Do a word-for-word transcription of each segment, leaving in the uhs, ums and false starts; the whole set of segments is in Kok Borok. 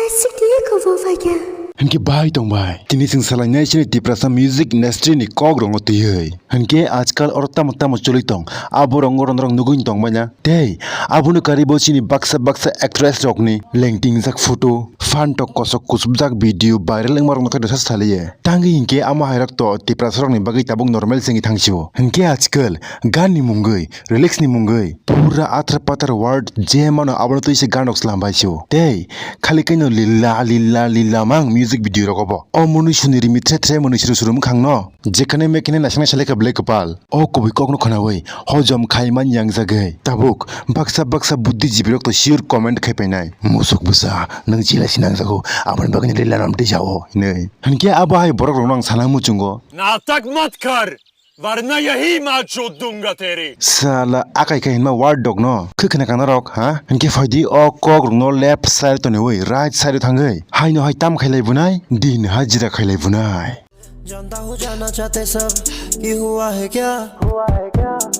Sik tiye kubo phaikha. Hinkhe bai tong bai. Tini chwng salainai chini Tiprasa music industry ni kok rongo twiwi. Hinkhe ajkal oro tamo tamo choli tong. Abo rongo rongo nugui tong baina. Tei abono karibo chini baksa baksa actress rokni lengtingjak photo, phan tok kosok kusubjak video viral wngma rokno khe dosa saliye. Tangwi hinkhe amo hairok to Tiprasa rokni bagwi tabuk normal chengwi thangsio. Hinkhe ajkal gan ni mungwi, lyrics ni mungwi pura athar pathar word je mano abono twi se gan rok slam bai sio. Tei khali kaino lila lila lila mang music video rogo bo. O mwnwi suni rimi thre thre mwnwi suru suru mwkhang no. Jekhane mekhane naising naising lekha belai kwpal. O kubui kokno khwnawi hojom khai man yang jagwi. Tabuk baksa baksa buddhijibirok to sure comment khai painai. Musuk bwsa, nwng chila sinang jago, aboni bagwino lila nam twi jao, hinwi. Hinkhe abo hai borok rokno ang sana muchungo. नाटक मत कर, वरना यही माँ चोद दूंगा तेरी। Sala akai khai hinma word dok no. Khwkhwna kana rok, ha? Hinkhe phaidi o kok rokno left side toniwi right side thangwi. Haino hai tam khailai bunai, din hajira khailai bunai. जानता हूँ जानना चाहते सब कि हुआ है क्या,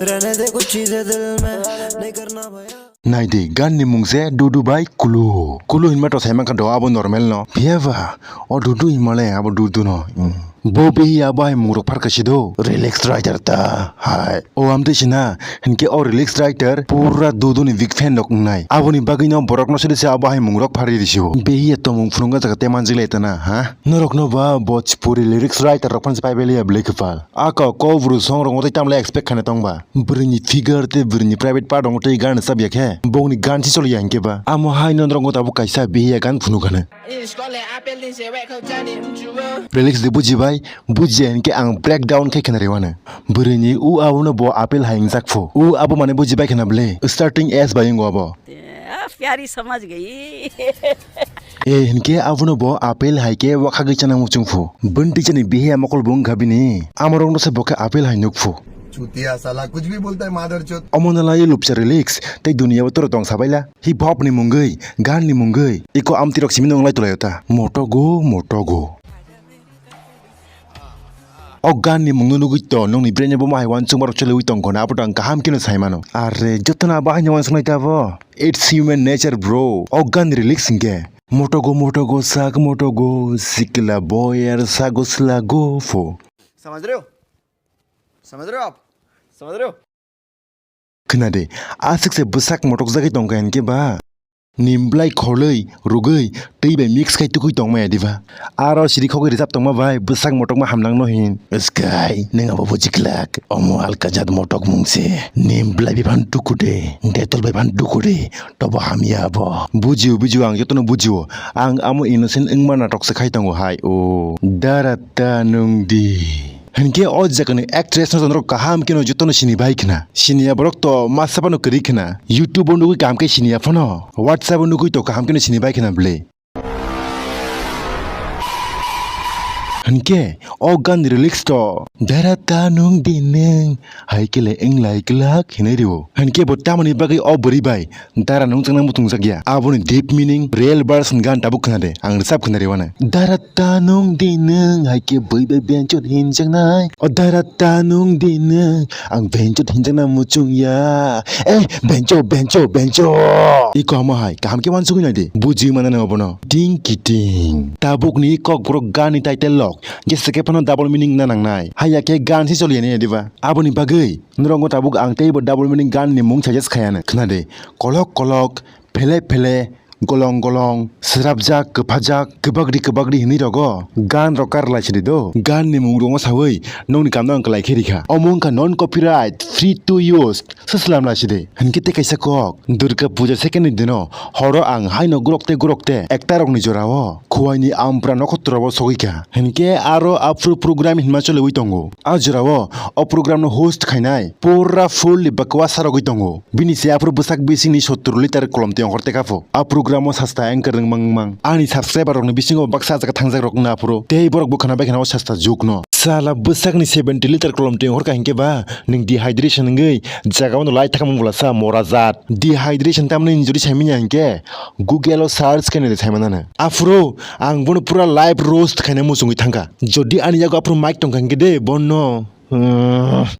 रहने दे कुछ चीजें दिल में, नहीं करना भया। Naidi gan ni mung se Dudu bai Kulu. Kulu hinma to sai mankha do abo normal no. Phiya ba o Dudu hinma le abo Dudu no. Hmm. Bo bihi abo hai mung rok phar kaisi do. Lyrics writer ta hai. O amtwi sina hinkhe o lyrics writer pura Dudu ni big fan rok wngnai. Aboni bagwi no borok no sidi se abo hai mung rok phari risio. Bihi ya tomung phunukna jaga te manjik lai tana ha. Norok no ba Bhojpuri lyrics writer rok phan se pai beliya bwlai kwpal. Aka kok bru song rok motai tamle expect khana tong ba. Bwrwini figure tei bwrwini private part rok tei gan rwchap ya khe bongni gan si choli ya hinkhe ba. Amo hai no norok tabuk kaisa bihiya gan phunuk hano. Lyrics de buji bai, buji ya hinkhe ang breakdown khe khna rwano. Bwrwini u abo no bo apple hai wngjak phu. U abo mane buji bai khna bwle. Starting S bai wngo abo. प्यारी समझ गई। E hinkhe abono bo apple hai khe wakhagwi chana muchung phu. Bwntwi chani bihiya mokol bo wngkha bini. Amorokno se bo khe apple hai nuk phu. चूतिया साला कुछ भी बोलता है मादरचोद। Omo nalai lupcha lyrics tei duniya o toro tong sabaila. Hip hop ni mungwi, gan ni mungwi. Iko amtwi rok simi nung lai tulaio ta. Motogo, motogo. O gan ni mungno nugwi to, nongni brain bo mahai uansukma rok choliwi tongkho na, abo to ang kaham kheno sai mano. Are, jotono abo haino uansuknai ta bo. It's human nature, bro. O gan ni lyrics hinkhe. Motogo, motogo, sak motogo, sikla boy ar sago slago pho. समझ रहे हो? समझ रहे हो आप? समझ रहे हो? Khna de, aswk se bwsak motokjagwi tongkha hinkhe ba? Nim bwlai kholwi, rwgwi, twi bai mix khai tukui tongmaya diba? Aro siri khogwi rwjap tongma bai bwsak motokma hamnangno hin. Swkai, nwng abo bujiklak. Omo alkajat motok mung se. Nim bwlai bai phan tuku de, Dettol bai phan tuku de, tobo hamya abo. Bujio, bujio, ang jotono bujio. Ang amo innocent wngma natok se khai tongo hai o. Dara ta nwng di. Hinkhe o jagani actress no chwng kaham kheno jotono sini bai khna. Siniya borok to masa phano kwrwi khna. YouTube o nugwi kaham khe siniya phano. WhatsApp o nugwi to kaham kheno sini bai khna bwle. Hinkhe o gan lyrics to dara ta nwng di nwng hai khe le wng lai glak hinwi rwo. Hinkhe bo tamoni bagwi o bwrwi bai Dara nung chwngno muchungjak ya. Aboni deep meaning, real verse ni gan tabuk khna de. Ang rwchap khna rwano. Dara ta nung di nung, hai khe bui bai benchot hinjaknai. O dara ta nung di nung, ang benchot hinjakna muchung ya. Eh, bencho, bencho, bencho. Iko amo hai, kaham khe uansugwi nai di. Buji mano nang obono. Ding ki ding. Tabuk ni kokborok gan ni title lok. Jesa khe phano double meaning na nangnai. Haiya khe gan si choliya nai diba. Aboni bagwi. Norokno tabuk ang teibo double meaning gan ni mung suggest khayano. Khna de, kolok kolok, phele phele, golong golong, srapjak, kwphajak, kwbakri kwbakri hinwi rogo gan rok kar lai sidi do. Gan ni mung rokno sawi nokni kamno ang kwlai khe rikha. Omo wngkha non copyright, free to use, se slam lai sidi. Hinkhe tei kaisa kok, Durga puja second ni dino horo ang haino gurokte gurokte ekta rokni jorao Khuaini Ampra nokhotro o sogwi kha. Hinkhe aro aphuru program hinma choliwi tongo. A jorao o program no host khainai pura full ni bwkwa sarogwi tongo. Bini se aphuru bwsak bisingni sottur liter kolom twi ongkhor teka pho. A program o sasta anchor wngmang wngmang. Ani subscriber rokni bisingo baksa jaga thangjak rok wngna aphuru. Tei borok bo khana bai khana o sasta juk no. Sala bwsakni seventy liter kolom twi ongkhor kha hinkhe ba nwng dehydration wngwi jaga o no lai thakmung bwla sa mora jat. Dehydration tamni injuri saimanya hinkhe Google o search khe nai de saimanano. Aphuru ang bono pura live roast khaina muchungwi thangkha. Jodi ani yago aphuru mic tongkha hinkhe de bono, uh,